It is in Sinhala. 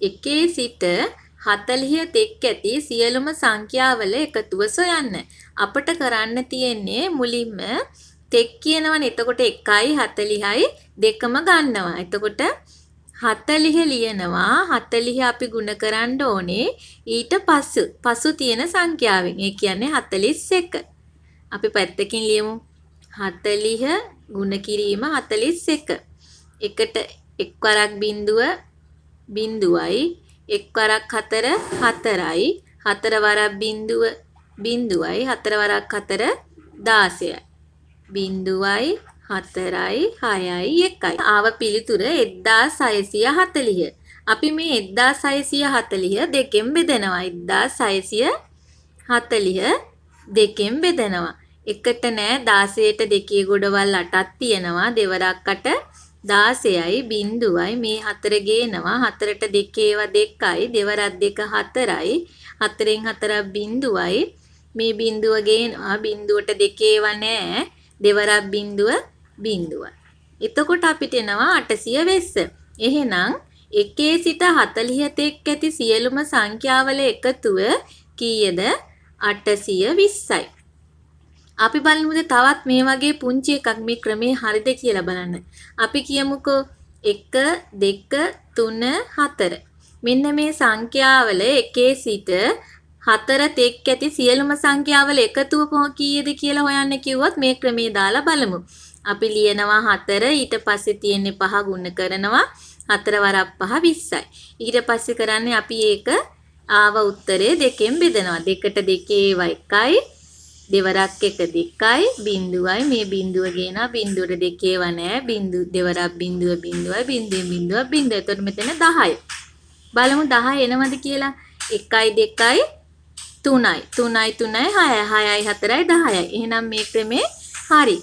එකේ සිට 40 තෙක් ඇති සියලුම සංඛ්‍යාවල එකතුව සොයන්න. අපට කරන්න තියෙන්නේ මුලින්ම තෙක් කියනවනේ. එතකොට 1යි 40යි දෙකම ගන්නවා. එතකොට 40 ලියනවා. 40 අපි ගුණ කරන්න ඕනේ ඊට පසු තියෙන සංඛ්‍යාවෙන්. ඒ කියන්නේ 41. අපි පැත්තකින් ලියමු. 40 ගුණ කිරීම 41. එකට එක් වරක් බිංදුව බිංදුවයි, එක් වරක් 4 4යි, 4 වරක් බිංදුව බිංදුවයි, 4 වරක් 4 16යි. බිංදුවයි 4යි 6යි 1යි. ආව පිළිතුර 1640. අපි මේ 1640 දෙකෙන් බෙදනවා. 1640 දෙකෙන් බෙදනවා. එකට නෑ 16ට දෙකේ ගොඩවල් 8ක් තියෙනවා. දෙවරක් 8 16යි බිංදුවයි. මේ 4 ගේනවා. 4ට දෙකේව 2යි, දෙවරක් 2 4යි, 4න් 4ක් බිංදුවයි. මේ බිංදුව ගේනවා. බිංදුවට දෙකේව නෑ, දෙවරක් බිංදුව බිංදුවයි. එතකොට අපිට එනවා 820. එහෙනම් එකේ සිට 40 තෙක් ඇති සියලුම සංඛ්‍යාවල එකතුව කීයද? 820යි. අපි බලමුද තවත් මේ වගේ පුංචි එකක් මේ ක්‍රමේ හරිද කියලා බලන්න. අපි කියමුකෝ 1 2 3 4. මෙන්න මේ සංඛ්‍යාවල එකේ සිට 4 තෙක් ඇති සියලුම සංඛ්‍යාවල එකතුව කීයද කියලා හොයන්න කිව්වොත් මේ ක්‍රමේ දාලා බලමු. අපි ලියනවා 4, ඊට පස්සේ තියෙන්නේ 5 ගුණ කරනවා. 4 වරක් 5 20යි. ඊට පස්සේ කරන්නේ අපි ඒක ආව උත්තරේ දෙකෙන් බෙදනවා. දෙකට දෙකේ ඒවා 1යි, දෙවරක් 1 2යි, බිංදුවයි. මේ බිංදුව ගේනවා. බිංදුවට දෙකේ ඒවා නෑ. බිංදු දෙවරක් බිංදුව බිංදුවයි, බිංදුවෙන් බිංදුවක් බිංදුවයි. එතකොට මෙතන 10. බලමු 10 එනවද කියලා. 1යි 2යි 3යි, 3යි 3යි 6යි, 6යි 4යි 10යි. එහෙනම් මේ ක්‍රමේ හරි.